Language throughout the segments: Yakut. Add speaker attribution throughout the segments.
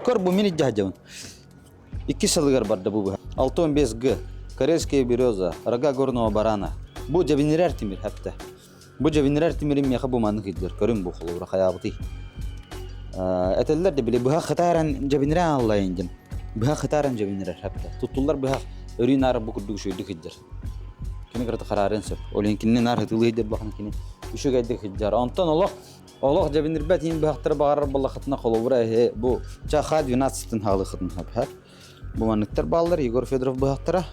Speaker 1: Көр бу мин илдьэ сылдьабын. Иккис сылыгар барда бу быһа. 65 Г. Карельская береза, рога горного барана. Бу дьэбинирэр тимир хэптэ. Бу дьэбинирэр тимирим миэхэ бу маннык илдьэр. Көрүҥ бу холобура хайаабытый. Этэллэр да били быһах хытааран дьэбинирэн аллайын диэн. Быһах хытааран дьэбинирэр хэптэ. Туттуллар быһах өрүү наара бу курдук үчүгэйдик илдьэр. Кини кырата хараарыан сөп. Ол иһин кинини наар хытыылыы илдьэр бахан кини үчүгэйдик илдьэр. Онтон олох Олох дьэбинирбэт иин быһахтары баҕарар буоллаххытына холобура эһи бу чаха 12-тын хаалыаххытын сөп. Бу манныктар бааллар Егор Федоров быһахтара,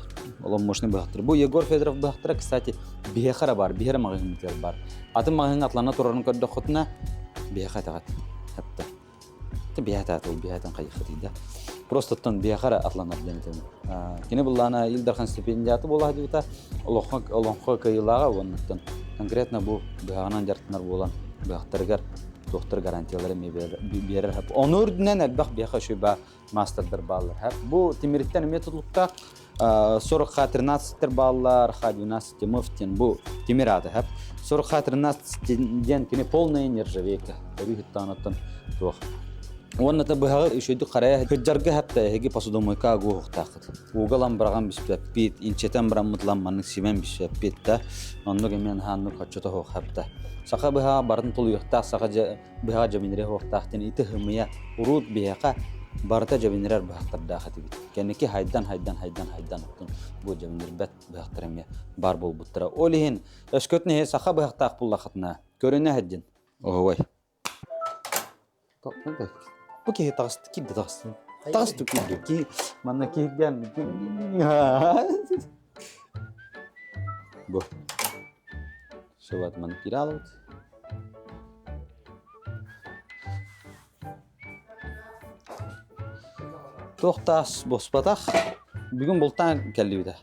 Speaker 1: олом мощный быһахтар. Бу Егор Федоров быһахтара, кстати, биһиэхэ эрэ баар, биһиэрэ маҕаһыынытыгар баар. Атын маҕаһыыҥҥа атлана турарын көрдөххүтүнэ, биһиэхэ этэҕит. Хэптэ. Биһиэхэ ол биһиэтин хайыххытый да. Просто оттон биһиэхэ эрэ атланар диэн этэбин. Кини буллаана Ил Дархан стипендиаты буола сылдьыбыта, олоххо олоҥхо кыайыылааҕа уоннаттан конкретно бу быһаҕынан дьарыктанар буолан быһахтарыгар туохтар гарантиялары эмиэ биэрэр. Ону үрдүнэн элбэх биһиэхэ үчүгэй баар маастардар бааллар. Бу тимириттэн эмиэ тутулуктаах 40 Х13-тер бааллар, Х12 Тимов диэн бу тимир ааты хэп. 40 Х13 диэн кини полная нержавейка. Өрүү хыттаан туох. Уонна та быһаҕы үчүгдүк харайа кыдьарга хэптэ эһиги посудомойка агуохтааххыт. Ууга быраҕан бүспэппит, инчэтэн бараммытлан маннык симэн бүспэппит да. Оннук эмиэ хааннык хоччото хоох хэптэ. Саха быһаҕа барын тулуйуохтаах саха быһаҕа дьэбинирэ суохтаах диэн ити ымыйа уруут биһиэхэ барыта дьэбинирэр быһахтардаах этибит. Кэнники хайдан хайдан хайдан хайдан оттон бу дьэбинирбэт быһахтар эмиэ баар буолбуттара. Ол иһин өскөтүн иһи саха быһахтаах буллахытына көрүнэ сылдьын. Оһуобай. Бу киһи таҕысты киирдэ таҕыстын. Таҕысты киирдэ. Киһи манна киһиргээн Бу. Сылат манна киирэ алабыт. Туох таас буспатах. Бүгүн бултаан кэллибитэ.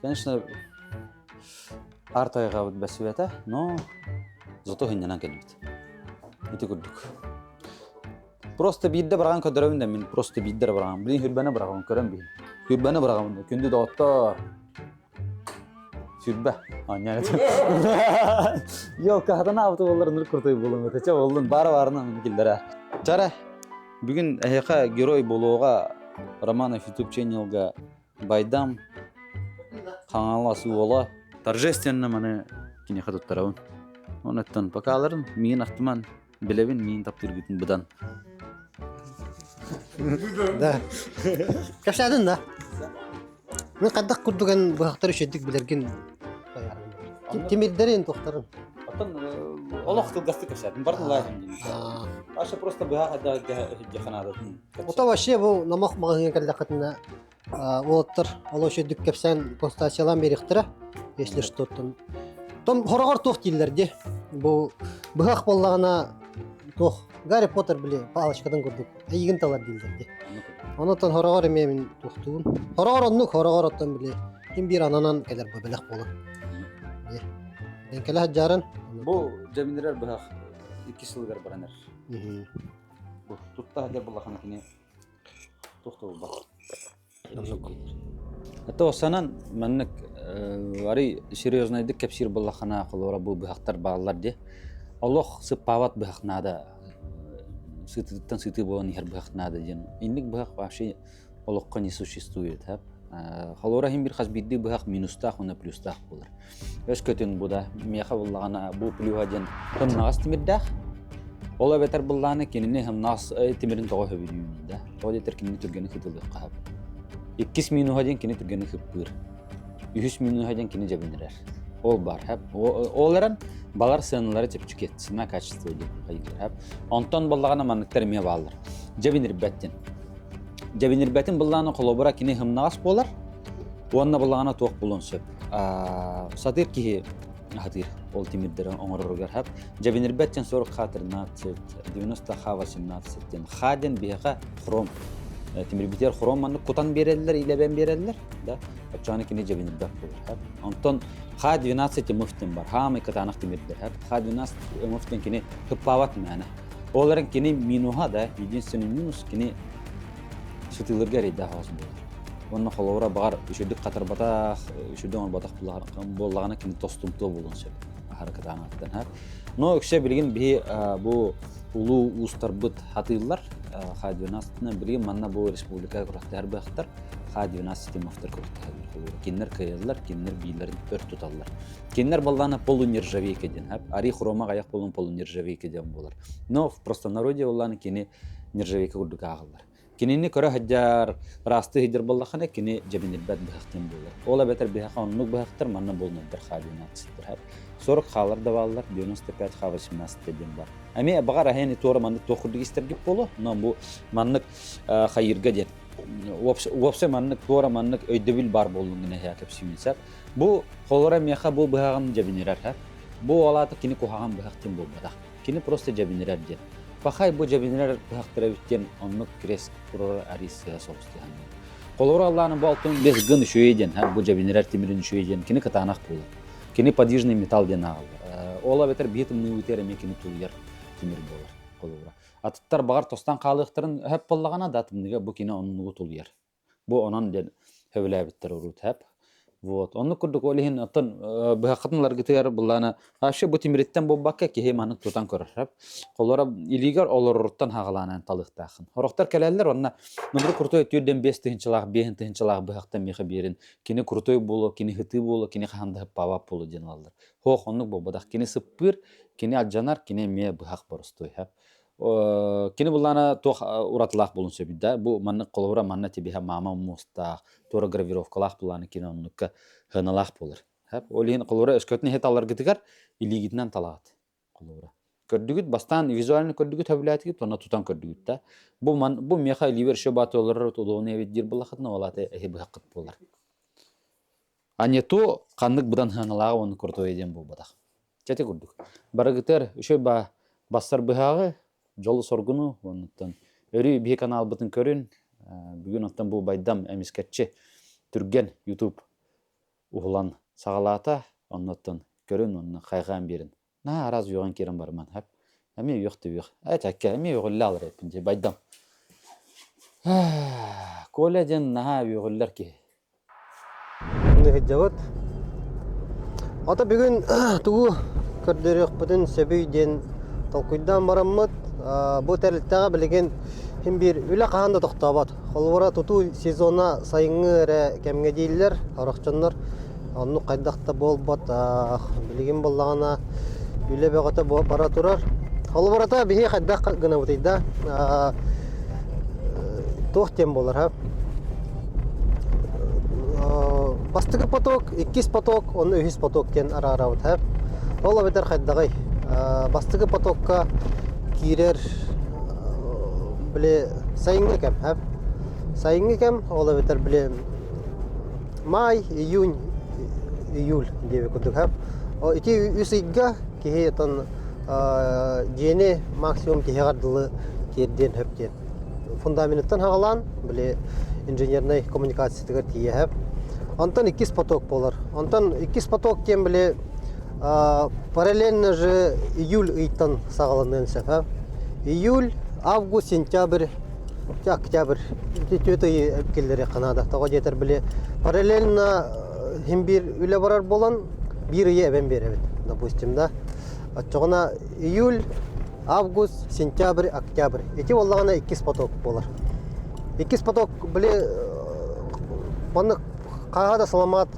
Speaker 1: Конечно, аар тайҕабыт бэсибэтэ, но зато сынньанан кэлбит. Ити курдук. Просто биирдэ быраҕан көрдөрөбүн да мин просто биирдэ эрэ быраҕан. Билин хүрбэни быраҕабын көрөн биһин. Хүрбэни быраҕабын. Күндү доҕоттоор. Сүрбэ. Аанньаан этим. Йоо, каһатана абыты боллар ныр крутой болуҥ этэ. Чэ боллун, баара баарынан киллэрэ. Чара, бүгүн эһиэхэ герой болуоҕа Романов YouTube channelга Байдам Хаҥалас уола торжественно маны киниэхэ туттарабын. Онуттан покаларын миин ахтыман Билэбин миин таптыыргытын быдан.
Speaker 2: Да. Кэпсээтин да. Мин хайдах курдук эн быһахтары үчүгдүк билэргин тимирдэрин тохторун.
Speaker 1: Оттон олох кылгастык кэпсээтим. Барын лаахым диин. Аша просто быһах хайдах
Speaker 2: Ото вообще бу номох маҕаһыыҥҥа кэллэххитинэ уолаттар олох үчүгдүк кэпсээн консультациялаан биэриэхтэрэ если что том том хороҕор туох дииллэр дии бу быһах буоллаҕына туох Гарри Поттер били палочкатын курдук эйигин талар дииллэр дии онотон хороҕор эмиэ мин туохтуун хороҕор оннук хороҕор оттон били ким биир ананан кэлэр бу бэлэх буолар дии кэлэ сылдьарын
Speaker 1: бу дьэбинирэр быһах икки сылыгар баран эрэр бу тутта сылдьар буоллахына кини Туох да буолбат. Это санан маннык арый серьезнайдык кэпсиир буоллаххына холобура бу быһахтар бааллар дии. Олох сыппаабат быһах наада. Сытыыттан сытыы буолан иһэр быһах наада диэн. Инник быһах вообще олоххо не существует. Холобура иһин бир хас биирдии быһах минустаах уонна плюстаах буолар. Өскөтүн бу да миэхэ буллаҕына бу плюһа диэн тымнаҕас тимирдээх. Ол эбэтэр буллааны кинини һымнаҕас тимирин тоҕо сөбүлүүнүй да. Тоҕо диэтэр кинини түргэнник хытылыахха сөп. Иккис минуһа диэн кини түргэнник хыппыыр. Үһүс минуһа диэн кини дьэбинирэр. Ол бар. Ол эрэн балар сыаналара чэпчэки, цена качество диэн хайдыыр. Онтон боллаҕына манныктар эмиэ бааллар. Дьэбинирбэт диэн. Дьэбинирбэтин быллааны холобура кини һымнаҕас буолар. Уонна былаана туох булуон сөп. Сатыыр киһи аһатыыр ол тимирдэри оҥороругар хап. Дьэбинирбэт диэн 40 х 13, 90 х 18 диэн. Х диэн биһиэхэ хром. Тимирбитигэр хром маннык кутан биэрэллэр, илэбэн биэрэллэр. Да? Оччоҕуна кини дьэбинирбэт буолар. Хап. Онтон Х12 МФ диэн бар. Хаамай кытаанах тимирдэр. Хап. Х12 МФ диэн кини хыппаабат мээнэ. Ол эрэн кини минуһа да, единственный минус кини сытыыларга эрэйдээх оҕус буолар. Уонна холобура баҕар үчүгдүк хатарбатах, үчүгдүк оҥорботох буоллаҕына кини тостумтуо буолуон сөп. Аһары кытааҥаттан. Но үксэ билигин биһи бу улуу уустарбыт хатыыллар. Х-12 билигин манна бу республика күрэхтэһэр быһахтар Х-12 Тимовтар күрэхтэһэллэр. Холобура, кинилэр кыайаллар, кинилэр биилэрин өр туталлар. Кинилэр баллаана полунержавейка диэн, ари хрома аҕыйах буолан полунержавейка диэн буолар. Но в простонародье буоллаана кини нержавейка курдук ааҕыллар. Кинини көрө сылдьар, ыраастыы сылдьар буоллаххына, кини дьэбинирбэт быһах диэн буолар. Ол эбэтэр биһиэхэ оннук быһахтар манна буолунайдар Х-12 40 хаалар да бааллар, 95 Х-18 диэн бар. Эмиэ баҕар аһыан туора маннык туох курдук истэргит буолуо, но бу маннык хайыырга диэн уопсай маннык туора маннык өйдөбүл баар буоллун гына эһээ кэпсиибин сөп. Бу холоро миэхэ бу быһаҕын дьэбинирэр һэ. Бу олаата кини куһаҕан быһах диэн буолбатах. Кини просто дьэбинирэр диэн. Пахай бу дьэбинирэр быһахтар эбит диэн оннук крест турар арыйсыа соҕус диэн. Холобур аллааны бу алтын бес гын үчүгэй диэн, бу дьэбинирэр тимирин үчүгэй диэн кини кытаанах буолар. Кини подвижный металл диэн ааҕыллар. Ол эбэтэр биһи тымныыбытыгар эмиэ кини тулуйар тимир буолар холобура. Атыттар баҕар тостон хаалыахтарын өһөп буоллаҕына да тымныыга бу кини оннугу тулуйар. Бу онон диэн сөбүлээбиттэр урут хэп. Вот. Оннук курдук ол иһин оттон быһаххытын ыларгытыгар былаана вообще бу тимириттэн буолбакка киһи маннык тутан көрөр хэп. Холоро илиигэр олороруттан хаҕалаанан талыахтааххын. Сорохтор кэлэллэр онно нумру крутой түүрдэн 5 тыһыынчалаах 5 тыһыынчалаах быһахтан миэхэ биэрин кини крутой буолуо, кини хытыы буолуо, кини хаһан да хыппаабат буолуо диэн ылаллар. Хоох оннук буолбатах. Кини сыппыыр, кини алдьанар, кини эмиэ быһах боростуой хэп. Кини буллаана туох уратылаах буолун сөбүй да бу маннык холобура манна тибиһэ маама муостаах туора гравировкалаах булааны кини оннукка сыаналаах буолар ол иһин холобура өскөтүн иһи таларгытыгар илиигитинэн талаҕыт холобура көрдүгүт бастаан визуально көрдүгүт сөбүлээтигит уонна тутан көрдүгүт да бу ман бу миэхэ илиибэр еще бааты олорор удобный эбит диир буоллахытына ол аата эһи быһаххыт буолар а не то ханнык быдан сыаналааҕа уонна крутой диэн буолбатах Чэ ити курдук. Барыгытыгар үчүгэй баа бассар быһааҕы, дьолу-соргуну уоннуттан өрүү биһи каналбытын көрүн. Бүгүн оттон бу Байдам эмискэччи түргэн YouTube уһулан саҕалаата. Оннуттан көрүн уонна хайҕаан биэрин. Наһаа араас үөҕэн киирэн барыман хэп. Эмиэ үөх да үөх. Ээ чакка эмиэ үөҕүллэ алар эппин дии Байдам. Коля диэн наһаа үөҕүллэр киһи.
Speaker 2: Сылдьабыт. Ата бүгүн тугу көрдөрүөхпүтүн сөбүй диэн толкуйдаан бараммыт, бу тэрилтэҕэ билигин син биир үлэ хаһан да тохтообот. Холобура, тутуу сезона сайыҥҥы эрэ кэмҥэ дииллэр, сорох дьоннор оннук хайдах да буолбат. Билигин буоллаҕына үлэ бөҕөтө бара турар. Холобурата биһи хайдах гынабытый да туох диэн буолар ха бастакы поток, иккис поток, онно үһүс поток диэн араарабыт ха. Ол эбэтэр хайдаҕый? Бастакы потокка киирэр били сайыҥҥы кэм ха. Сайыҥҥы кэм, ол эбэтэр били Май, июнь, июль диэбит курдук ха. Ити үс ыйга киһи отон дьиэни максимум тиһэҕэр дылы тиэрдиэн сөп диэн. Фундаменыттан хаҕалаан, били инженернай коммуникациятыгар тиийэ сөп. Онтон иккис поток буолар. Онтон иккис поток диэн били параллельно же июль ыйтан саҕаланыан сөп. Июль, август, сентябрь октябрь түөрт ыйы киллэриэххэ наада. Тоҕо диэтэр били параллельно син биир үлэ барар буолан биир ыйы эбэн биэрэбит, допустим, да. Оччоҕуна июль, август, сентябрь, октябрь. Ити буоллаҕына иккис поток буолар. Иккис поток били маннык хааһа да саламаат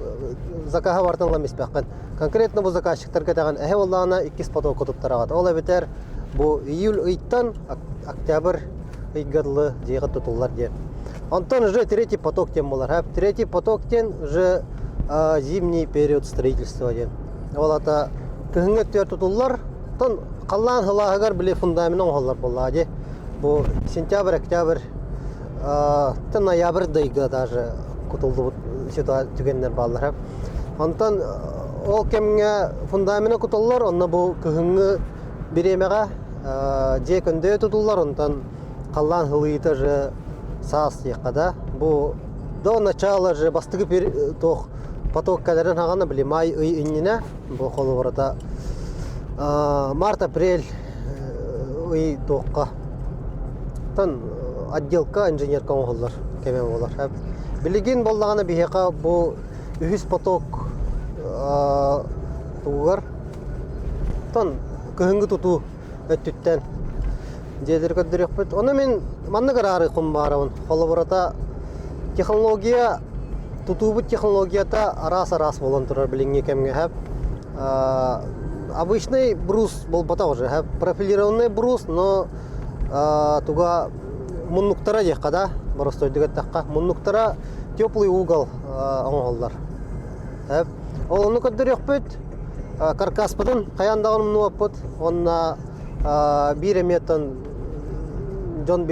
Speaker 2: закаһа бартан ылан испэххин. Конкретно бу заказчиктарга этэҕин эһэ буоллаҕына иккис потокка туттараҕыт. Ол эбэтэр бу июль ыйтан октябрь ыйга дылы дьиэҕэ тутуллар диэн. Онтон уже третий поток диэн буолар. Третий поток диэн уже зимний период строительства диэн. Ол ата кыһыҥҥы өттүгэр тутуллар. Оттон халлаан сылааһыгар били фундамент оҥоһуллар буоллаҕа дии. Бу сентябрь, октябрь, ноябрь да ыйга даже кутуллубут түгэннэр бааллар. Онтон ол кэмҥэ фундамена кутуллар, онно бу кыһыҥҥы бириэмэҕэ дьиэ көндөйө тутуллар, онтон халлаан сылыйыыта же саас диэххэ да. Бу до начала же бастакы туох поток кэлэрин хаҕана били май ый иннинэ бу холобурата март-апрель ый туохха тан отделка инженерка оҥоһуллар кэмэ буолар. Билигин буоллаҕына биһиэхэ бу үһүс поток тугугар тон кыһыҥҥы тутуу өттүттэн. Дьиэлэри көрдөрүөхпүт. Ону мин маннык араарыахпын баарабын. Холобурата технология, тутуубут технологията араас-араас буолан турар билиҥҥи кэмҥэ сөп. Обычный брус буолбатах уже, сөп. Профилированный брус, но туга муннуктара диэххэ да, боростуойдук эттэххэ, муннуктара теплый угол оҥоһуллар. Сөп. Ол ону көрдөрүөхпүт. Каркаспытын хайаан даҕаны умнубаппыт. Уонна биир эмиэтэн дьон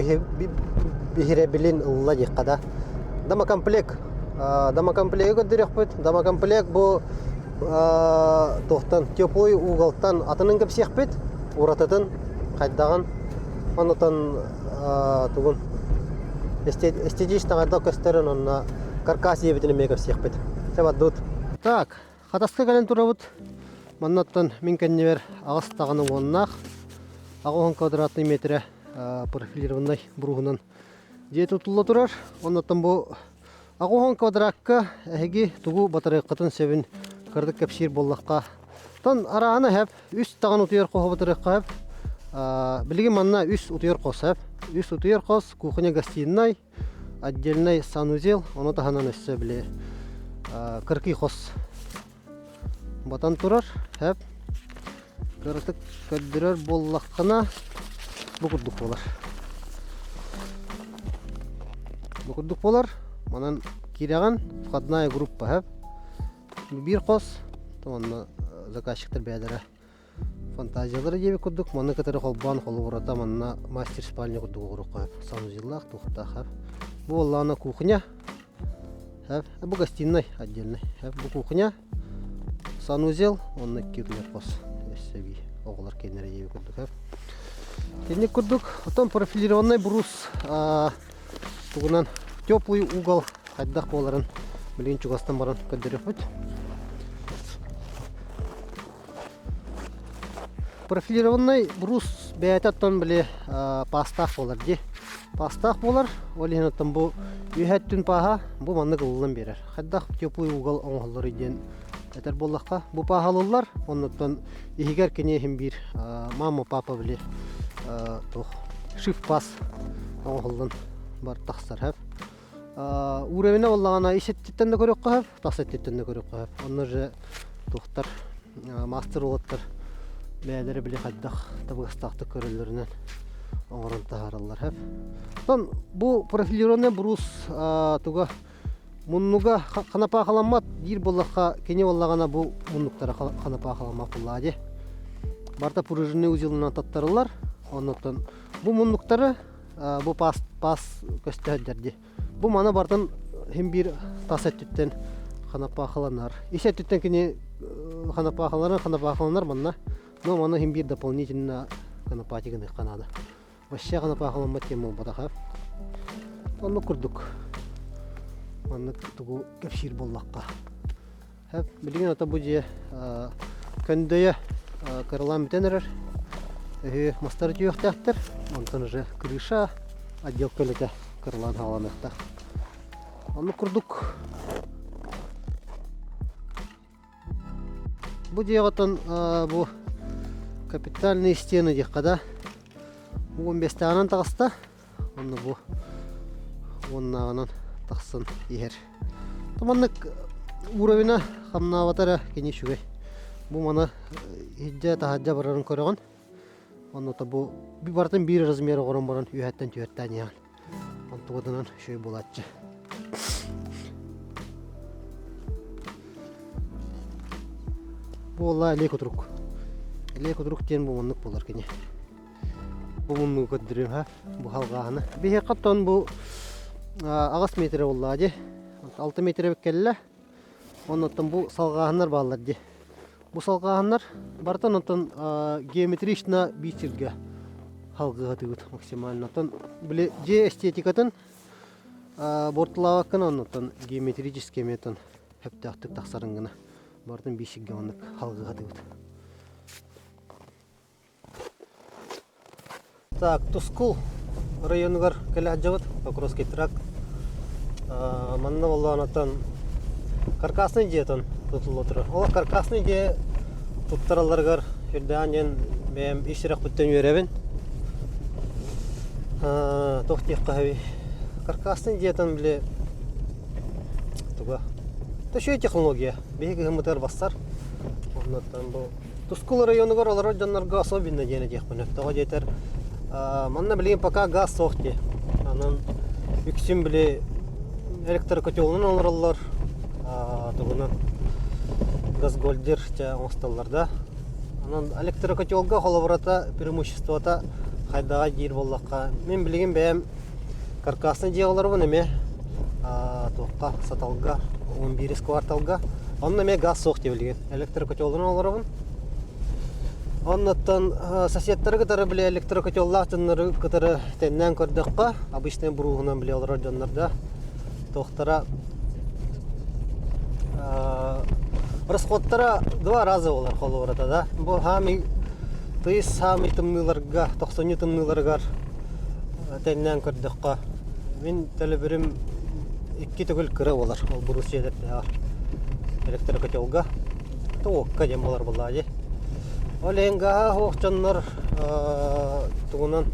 Speaker 2: биһирэбилин ылла диэххэ да. Домокомплект. Домокомплегы көрдөрүөхпүт. Домокомплект бу туохтан теплый уголтан атынын кэпсиэхпит, уратытын, хайдаҕын, онутан тугун эстетично хайдах көстөрүн онно каркас диэбитин эмиэ кэпсиэхпит. Чабаддут. Так, Хатаска кэлэн турабыт. Маннаттан мин кэннибэр аҕыс даҕаны уоннаах, 80 квадратный метрэ профилированнай бруһунан дьиэ тутулла турар. Оннуттан бу 80 квадракка эһиги тугу батарыаххытын сөбүн кырдык кэпсиир буоллахха, тон арааһына хэп үс даҕаны утуйар хоһу батарыахха хэп. Билигин манна үс утуйар хос хэп. Үс утуйар хос, кухня гостиной, отдельный санузел, ону таһынан өссө били кыркый хос батан турар. Хэп. Кыратык көрдөрөр буоллаххына бу курдук буолар. Бу курдук буолар. Манан киирэҕин входная группа хэп. Биир хос, онно заказчиктар бэйэлэрэ Фантазиялара диэбит курдук, маны кытары холбоон холобурата манна мастер спальня курдук оҥоруохха сөп. Санузеллаах, туохтаах сөп. Бу буоллаҕына кухня, сөп. Бу гостиной отдельный. Сөп. Бу кухня, санузел, онно икки утуйар хос өссө эбии оҕолор киэннэрэ диэбит курдук сөп. Итинник курдук, оттон профилированный брус тугунан теплый угол хайдах буоларын билигин чугастан баран көрдөрүөхпүт. Профилированный брус бэйэтэ оттон били паастаах буолар дии. Паастаах буолар, ол иһин оттон бу үөһэ өттүн пааһа бу маннык ылыллан биэрэр. Хайдах теплый угол оҥоһулларый диэн этэр буоллахха, бу пааһа ылыллар, оннуттан иһигэр кини иһин биир мама папа били туох шиф-паас оҥоһуллан бар тахсар сөп. Уровена буоллаҕына ис өттүттэн да көрүөххэ сөп, тас өттүттэн да көрүөххэ сөп. Онно же туохтар мастер уолаттар бэйэлэрэ били хайдах табыгастаахтык көрөллөрүнэн оҥорон таһаараллар сөп. Оттон бу профилированный брус туга муннуга ханапаахаламмат диир буоллахха кини буоллаҕына бу муннуктара ханапаахаламмат буоллаҕа дии. Барыта пружинный узелынан таттарыллар. Оннуттан бу муннуктары бу паас паас көстөөддөр дии. Бу маны бартын хим биир тас өттүттэн ханапаахаланар. Ис өттүттэн кини ханапаахаланар, ханапаахаланар манна. Но маны хим биир дополнительно конопатигын наада. Вообще ханапаахаламмат тем буолбатаха. Оннук курдук. Маннык тугу кэпсиир буоллахха. Билигин ата бу дьиэ көндөйө кыралаан бүтэн эрэр. Өһү мастары түһүөхтээхтэр. Онтон уже крыша отделка үлэтэ кыралаан хааланыахтаах. Оннук курдук бу дьиэҕэ бу капитальные стены диэххэ да 15-тээҕинэн таҕыста. Онно бу уоннааҕынан тахсан иһэр. Маннык уровена хамнаабата эрэ кини үчүгэй. Бу маны иһирдьэ таһырдьа барарын көрөҕүн. Онно бу барытын биир размер оҥорон баран үөһэттэн түһэртээн иһэҕин. Онтугутунан үчүгэй буолааччы. Буолла элиэ кутурук. Элиэ кутурук диэн бу маннык буолар кини. Бу муннугу көрдөрүөм ха, бу халҕааһыны. Биһиэхэ оттон бу аҕыс метрэ буоллаҕа дии. 6 метрэ кэллэ. Оннуттан бу салҕааһыннар бааллар дии. Бу салҕааһыннар барытын онтон геометрично биир сиргэ халҕыһатыыбыт максимально. Оттон били дьиэ эстетикатын буортулаабаккын оннуттан геометрический метод сөптөөхтүк тахсарын гына барытын биир сиргэ оннук халҕыһатыыбыт. Так, Тускул районугар кэлэ сылдьабыт, Покровский тракт. Манна буоллаҕына каркасный дьиэтин тутулла турар. Ол каркасный дьиэ туттаралларыгар сүрдээх диэн бэйэм ис сүрэхпиттэн үөрэбин. Туох диэххэ сөбүй? Каркасный дьиэтин били туга? Үчүгэй технология. Биһиги кыһыммытыгар бассар. Оннуттан бу Тускул районугар олорор дьоннорго особенно диэн этиэхпин сөп. Тоҕо диэтэр манна билигин пока газ суох дии. Онон үксүн били электрокотелунан олороллор, тугунан газгольдер чэ оҥостоллор да. Онон электрокотелга холобурата преимуществота хайдаҕа диир буоллахха, мин билигин бэйэм каркасный дьиэ олоробун эмиэ туохха Саталга 11 кварталга. Онно эмиэ газ суох дии билигин. Электрокотелунан олоробун. Оннуттан соседтары кытары били электрокотеллаах дьоннору кытары тэннээн көрдөххө, обычный бурууһунан били олорор дьоннор да туохтара расходтара два раза болар холуората да. Бу хаамый тыйыс саамай тымныыларга, тохсунньу тымныыларыгар тэннээн көрдөххө, мин төлөбүрүм икки төгүл кыра буолар ол буруус дьиэлэрдээҕэр электрокотелга уокка диэн буолар буоллаҕа дии. Ол иһин гааһа суох дьоннор тугунан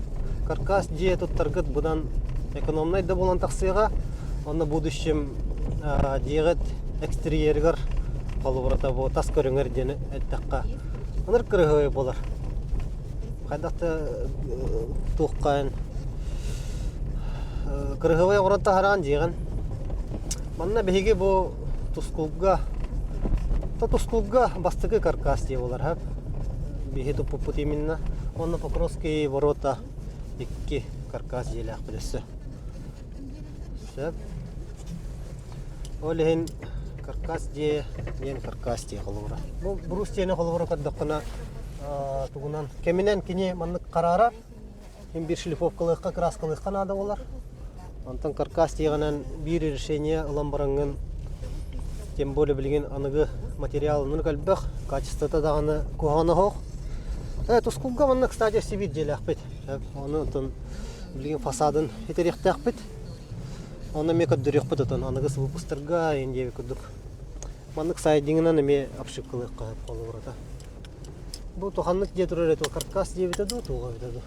Speaker 2: каркас дьиэ туттаргыт быдан экономнай да буолан тахсыаҕа. Онно будущем дьиэҕит экстерьеригэр холобурата бу тас көрүҥэр диэн эттэххэ ынырык кырыһыай буолар. Хайдах да туоххайын кырыһыабай оҥорон таһараан дьиэҕин. Манна биһиги бу Тускулга то Тускулга бастакы каркас дьиэ буолар сөп. Биһи туппуппут именно. Уонна Покровские ворота икки каркас дьиэлээхпит өссө. Сөп. Ол иһин каркас дьиэ диэн каркас дьиэ холобура. Бу брус дьиэни холобура көрдөххүнэ тугунан кэминэн кини маннык хараарар. Син биир шлифовкалыахха, краскалыахха наада буолар. Онтон каркас дьиэҕинэн биир решение ылан бараҥҥын тем более билигин аныгы материал оннук элбэх, качествота даҕаны куһаҕана суох. Тускулга манна кстати сибиир дьиэлээхпит. Ону онтон билигин фасадын итэриэхтээхпит. Онно эмиэ көрдөрүөхпүт отон аныгыс выпустарга индия курдук. Маннык сайдиҥынан эмиэ обшивкалыахха сөп холобурата. Бу туханнык дьиэ турар этэ каркас диэбитэ дуу, туох эбитэ дуу.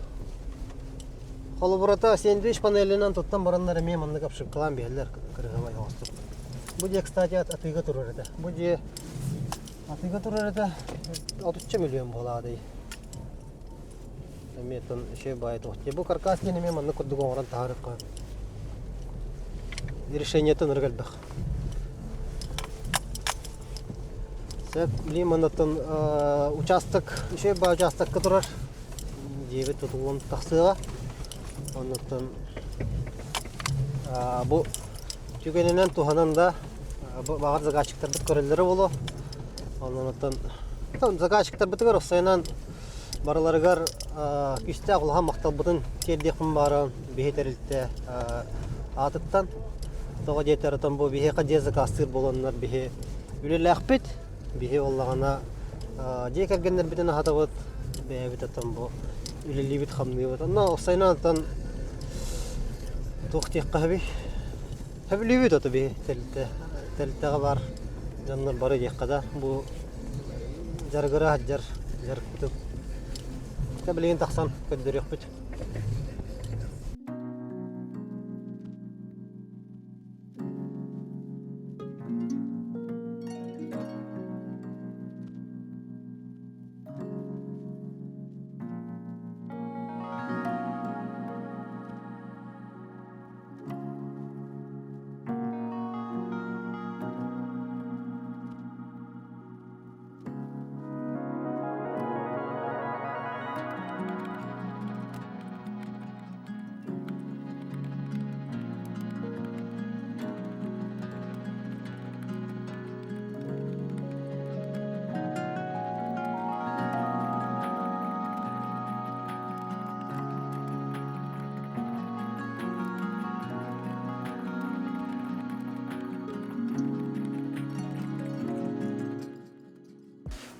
Speaker 2: Холобурата сэндвич панелинэн туттан бараннар эмиэ маннык обшивкалаан биһэллэр кырыһабай оҥостук. Бу дьиэ, кстати, атыыга турар этэ. Бу дьиэ атыыга турар этэ 30 миллион буолаадый. Эмиэ тон үчүгэй баайы туох дии. Бу каркас диэн эмиэ маннык курдук оҥорон таһаарыахха решениетын ырык элбэх. Сөп, билигин маннаттан участок, үчүгэй баай участокка турар. Дьиэбит тутуллан тахсыаҕа. Оннуттан бу түгэнинэн туһанан да баҕар заказчиктарбыт көрөллөрө буолуо. Оннуттан заказчиктарбытыгар уопсайынан Барыларыгар күүстээх улахан махталбытын тиэрдиэхпин баара биһи тэрилтэ аатыттан. Тоҕо диэтэр отон бу биһиэхэ дьиэ заказтыыр буоланнар биһи үлэлээхпит. Биһи буоллаҕына дьиэ кэргэннэрбитин аһатабыт, бэйэбит отон бу үлэлиибит хамныыбыт. Онно уопсайынан оттон туох диэххэ сөбүй? Сөбүлүүбүт ото биһи тэрилтэ тэрилтэҕэ баар дьоннор бары диэххэ да бу дьарыгыра сылдьар дьарыкпытын билигин тахсан көрдөрүөхпүт.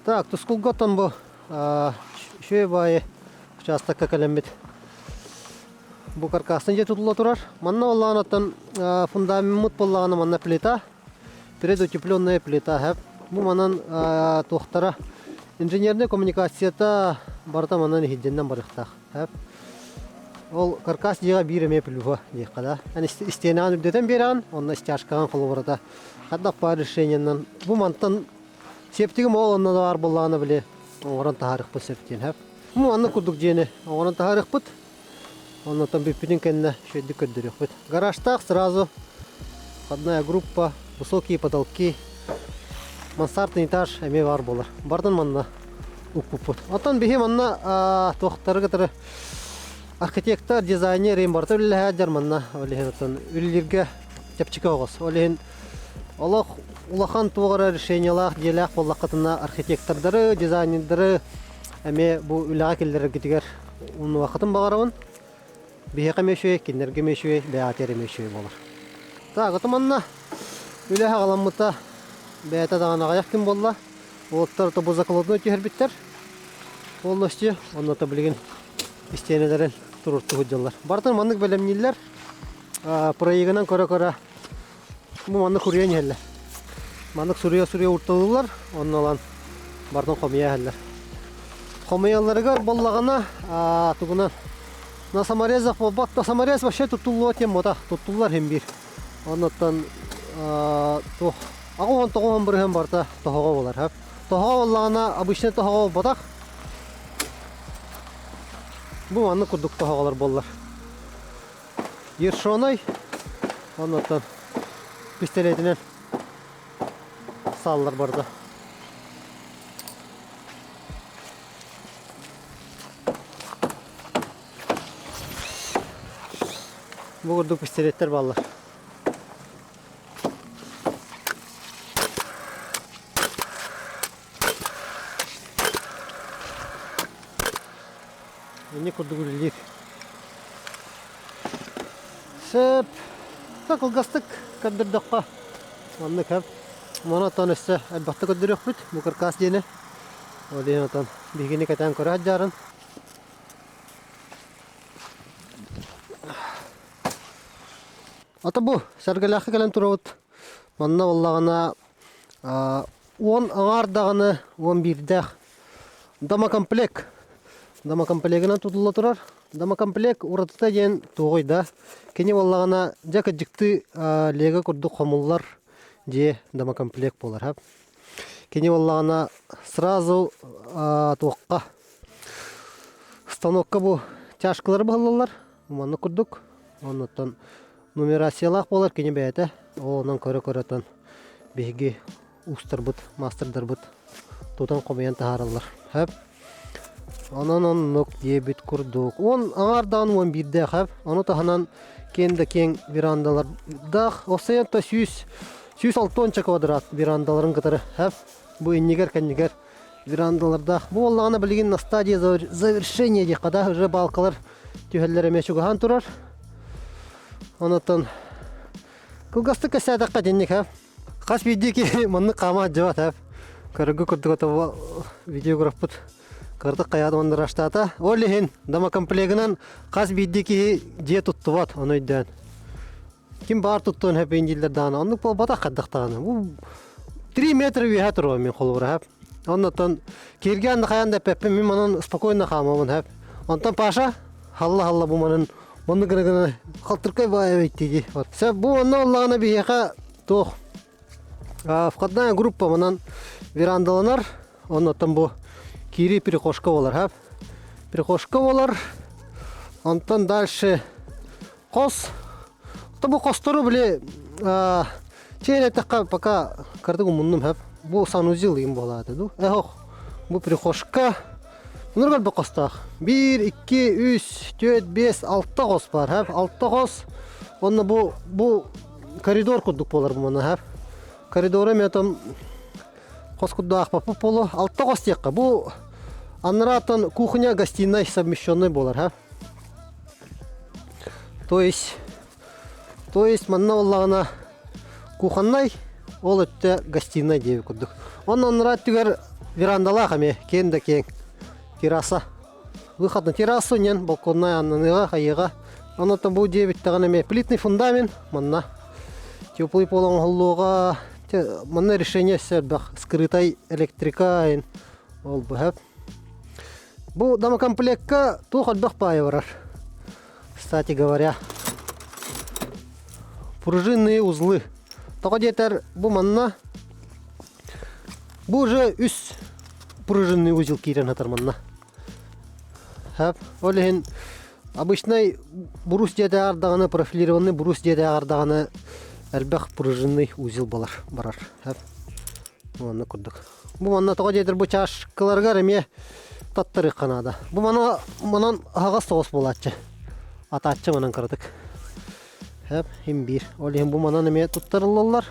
Speaker 2: Так, Тускулга оттон бу үчүгэй баайы учаастакка кэлэммит бу каркастан дьиэ тутулла турар. Манна буоллаҕына оттон фундамеммыт буоллаҕына манна плита, предутепленная плита хэп. Бу манан туохтара инженерная коммуникацията барыта манан иһирдьэннэн барыахтаах. Ол каркас дьиэҕэ биир эмиэ плюһа диэххэ да. Эн истиэнэҕин үрдэтэн биэрэҕин, онно стяжкаҕын холобурата хайдах баар решениеннан бу мантан септигим ол онно да баар буоллаҕына били оҥорон таһаарыахпыт сөп диэн сөп. Бу маннык курдук дьиэни оҥорон таһаарыахпыт. Оннотон бүппүтүн кэннэ үчүгэйдик көрдөрүөхпүт. Гаражтаах сразу входная группа, высокие потолки, мансардный этаж эмиэ баар буолар. Бардын манна укпуппут. Оттон биһи манна туохтары кытары архитектор, дизайнер им барыта үлэлэһээддэр манна ол иһин оттон үлэлииргэ чэпчэки оҕус. Ол иһин олох улахан туох эрэ решениелаах дьиэлээх буоллаххытына архитектордары, дизайнердары эмиэ бу үлэҕэ киллэрэргитигэр Унуохатын баҕарабын. Биһиэхэ эмиэ үчүгэй, кинилэргэ эмиэ үчүгэй, бэйэҕитигэр эмиэ үчүгэй буолар. Так, ото манна үлэ аҕаламмыта бэйэтэ даҕаны аҕыйах күн буолла. Уолаттар ото бу заколотной түһэрбиттэр полностью. Онно ото билигин истиэнэлэрин туруортуу сылдьаллар. Барытын маннык бэлэмнииллэр. Проегынан көрө-көрө бу маннык суруйан иһэллэр. Маннык суруйа-суруйа урталыыллар, онно ылан барытын хомуйа иһэллэр. Хомуйалларыгар буоллаҕына тугунан на саморезах буолбат, на саморез вообще туттуллуо диэн буота, туттуллар иһин биир. Оннуттан туох 89% барыта тоһоҕо буолар. Тоһоҕо буоллаҕына обычный тоһоҕо буолбатах. Бу маннык курдук тоһоҕолор буоллар. Ершоной, оннуттан пистолетинэн сааллар барда. Бу курдук пистолеттер бааллар. Инник курдук үлэлиир. Сөп. Кылгастык көрдөрдөххө маннык сөп. Маны оттон өссө элбэхтэ көрдөрүөхпүт бу каркас диэни. Ол иһин отон биһигини кэтээн көрө сылдьарын. Ата бу сэргэлээххэ кэлэн турабыт. Манна буоллаҕына 10 аҥаар даҕаны 11-дээх домокомплект. Домокомплегынан тутулла турар. Домокомплект уратыта диэн туоҕуй да, кини буоллаҕына дьэ кырдьыктыы лего курдук хомуллар дьиэ домокомплект буолар. Кини буоллаҕына сразу туохха станокка бу чашкалары быһыллаллар маннык курдук. Оннуттан нумерациялаах буолар кини бэйэтэ. Ол онон көрө-көрө биһиги уустарбыт, маастардарбыт тутан хомуйан таһаараллар. Хөп. Онон оннук диэбит курдук. 10 аҥаардаан 11-дээх хөп. Ону таһынан киэн да киэҥ верандалардаах. Осайан то 100 160 квадрат верандаларын кытары хөп. Бу иннигэр-кэннигэр верандалардаах. Бу буоллаҕына билигин на стадии завершения диэххэ да уже балкалар түһэллэр эмиэ чугаһаан турар. Онотон кылгастык кэсээтэххэ итинник хөп. Хас биирдии киһи маннык хаама сылдьыбат ээ. Көрөргө курдук ото видеографпыт кырдык хайаат мандыраштаата. Ол иһин домокомплегынан хас биирдии киһи дьиэ туттубат, ону өйдөөн. Ким баар туттуон сөп дииллэр даҕаны, оннук буолбатах хайдах даҕаны. Бу 3 метра үөһэ туруом мин холобура сөп. Оннуттан кииргээн да хайаан да эппэппин, мин манан спокойно хаамабын сөп. Онтон Паша халла-халла бу манан маннык гына-гына халтыркай баайа эбит Сөп бу онно оллаҕына биһиэхэ туох входная группа манан верандаланар оннуттан бу киирии прихожка болар хап прихожка болар онтон дальше хос то бу хостору били чээн эттэххэ пока кырдык умуннум хап бу санузел им буолааты ду эхох бу прихожка Нургар бу хостоох. Биир, икки, үс, түөрт, биэс, алта хос бар. Хэп, алта хос. Онно бу бу коридор курдук буолар бу манна хэп. Коридора эмиэ там хос курдук аахпаппыт буолуо. Алта хос диэххэ. Бу аннарааттан кухня гостиная совмещенный буолар хэп. То есть то есть манна буоллаҕына кухоннай, ол өттө гостиная диэбит курдук. Онно анараа өттүгэр верандалаах эмиэ киэҥ да киэҥ терраса. Выход на террасу диэн балконнай аннаныаҕа, хайыаҕа. Онон бу диэбиттэҕинэ эмиэ плитный фундамент манна теплый пол оҥоһуллуоҕа. Манна решение өссө элбэх. Скрытай электрика ол быһа. Бу домокомплекка туох элбэх баайа барар. Кстати говоря, пружинные узлы. Тоҕо диэтэр бу манна бу уже үс пружинный узел киирэн сытар манна. Хөп. Ол иһин обычный брус диэтээҕэр даҕаны профилированный брус диэтээҕэр даҕаны элбэх пружинный узел балар барар. Хөп. Манна курдук. Бу манна тоҕо диэтэр бу чашкаларыгар эмиэ таттарыахха наада. Бу мана манан аһаҕас соҕус буолааччы. Атааччы манан кыратык. Хөп, имбиир. Ол иһин бу манан эмиэ туттарыллаллар.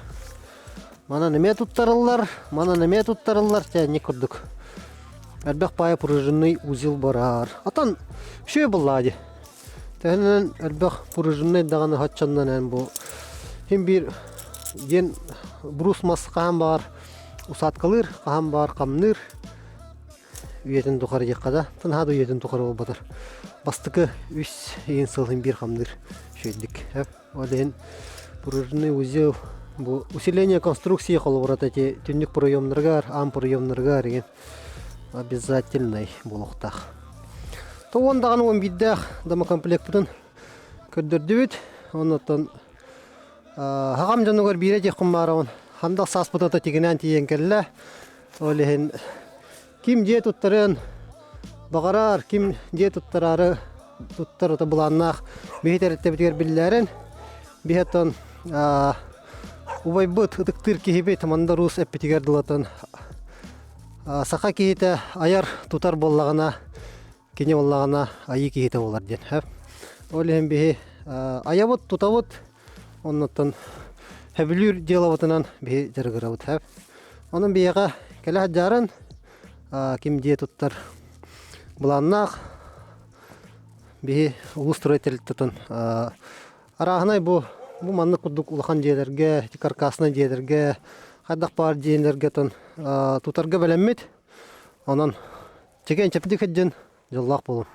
Speaker 2: Манан эмиэ туттарыллар, манан эмиэ туттарыллар, чээнньик курдук. Элбэх паайа пружинный узел барар. Атан үчүгэй буоллаҕа дии. Төһөнөн элбэх пружинный даҕаны хоччоннон эн бу син биир диэн брус мас хаһан баҕар усадкалыыр, хаһан баҕар хамныыр. Үйэтин тухары диэххэ да, наһаа да үйэтин тухары буолбатар. Бастакы үс иин сыл син биир хамныыр үчүгэйдик. Ол иһин пружинный узел бу усиление конструкции холобурата ити түннүк проемнарыгар, аан проемнарыгар игин обязательный буолуохтаах. То уон даҕаны уон биирдээх домокомплекпытын көрдөрдүбүт. Оннуттан хаҕам дьонугар биирэ диэххин баарабын. Хандал сааспыта тигинээн тиийэн кэллэ. Ол иһин Ким дьиэ туттарыан баҕарар, ким дьиэ туттараары туттар ото былааннаах биһи тэрилтэбитигэр биллээрин, биһи оттон убайбыт, ытыктыыр киһибит Мандар Уус эппитигэр дылатан саха киһитэ айар тутар буоллаҕына, кини буоллаҕына айыы киһитэ буолар диэн. Ол иһин биһи айабыт, тутабыт, оннуттан сөбүлүүр дьыалабытынан биһи дьарыгырабыт. Онон биһиэхэ кэлэ сылдьаарын ким дьиэ туттар былааннаах биһи улуус строитель-тутун арааһынай бу бу маннык курдук улахан дьиэлэргэ ити каркаснай дьиэлэргэ хайдах баар дьиэлэргэ тон тутарга бэлэммит. Онон чэгиэн чэбдик сылдьын дьоллоох буолун.